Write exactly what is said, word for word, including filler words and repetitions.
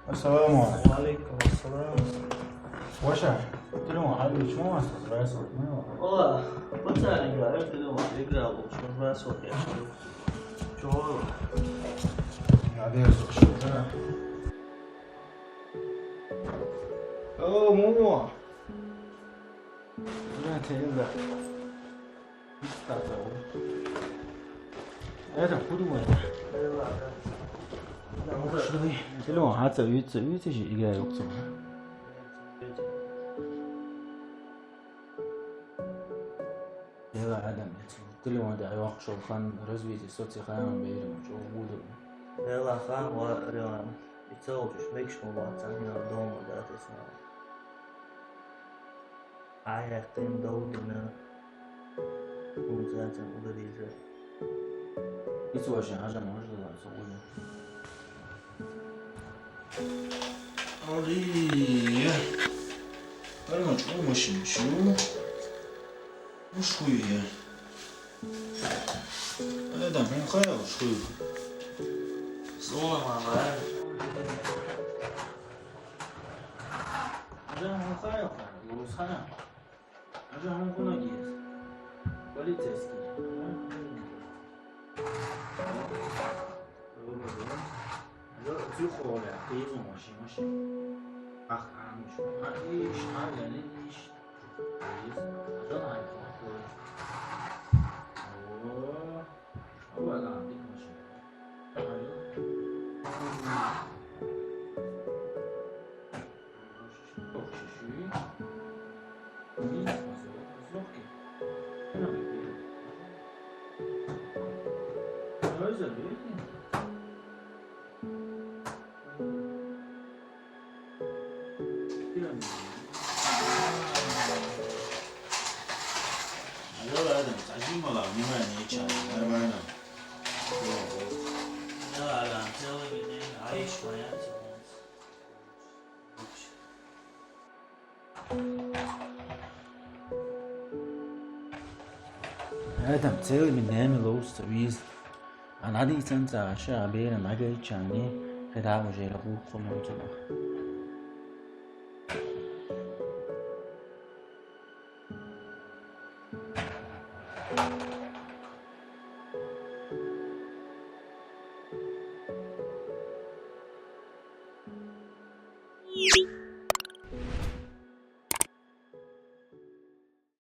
Ассаламу алейкум. Ва алейкум ассалам. Ваша, телефон хьалуьйчу ма вац, вац, вац, ма вац. Ола, пацан играет, телефон играл, уж вац, вац, я. Чё? Я дерзу, что, да. Алло, мумо. Братан, Эльдар. Эльдар, хӀун ду вай? Телефон хьаца уьйцу, уьйцу ши игра йоккхуш. Дела адам, телефон тӀехь йоккхуш йолу хан развитие соци хаам бер ма чӀогӀа вуду. Дела хаам ва Рион. И ца волчуш мегаш ма вац, а дома да тесна. Ай, я ты долго на. Хунзацам угодил же. Ицу ваша хьажа можно, да, со уже. Алия. Ай, ма чӀогӀа машина чу. Уж хуй я. Ай, да, хӀун хаьа уж хуй? Зона ма вай. Хьажа хӀун хаьа, лоз хаьа. Хьажа хӀун хӀунаг еза? Полицейский. Хьажа зуьххьугӀа лаьа, кхийза машин, машин. Ах, а, муш. А, иш, а, яли, иш. Кхийза. Хьажа, ай, хьажа. О, а, вала, дика машин. Хьажа. Адам, целыми днями ловза ца веза. Ан хьадийцан ца аша, а беран агайчанни, хеда уже ра хухху муцума.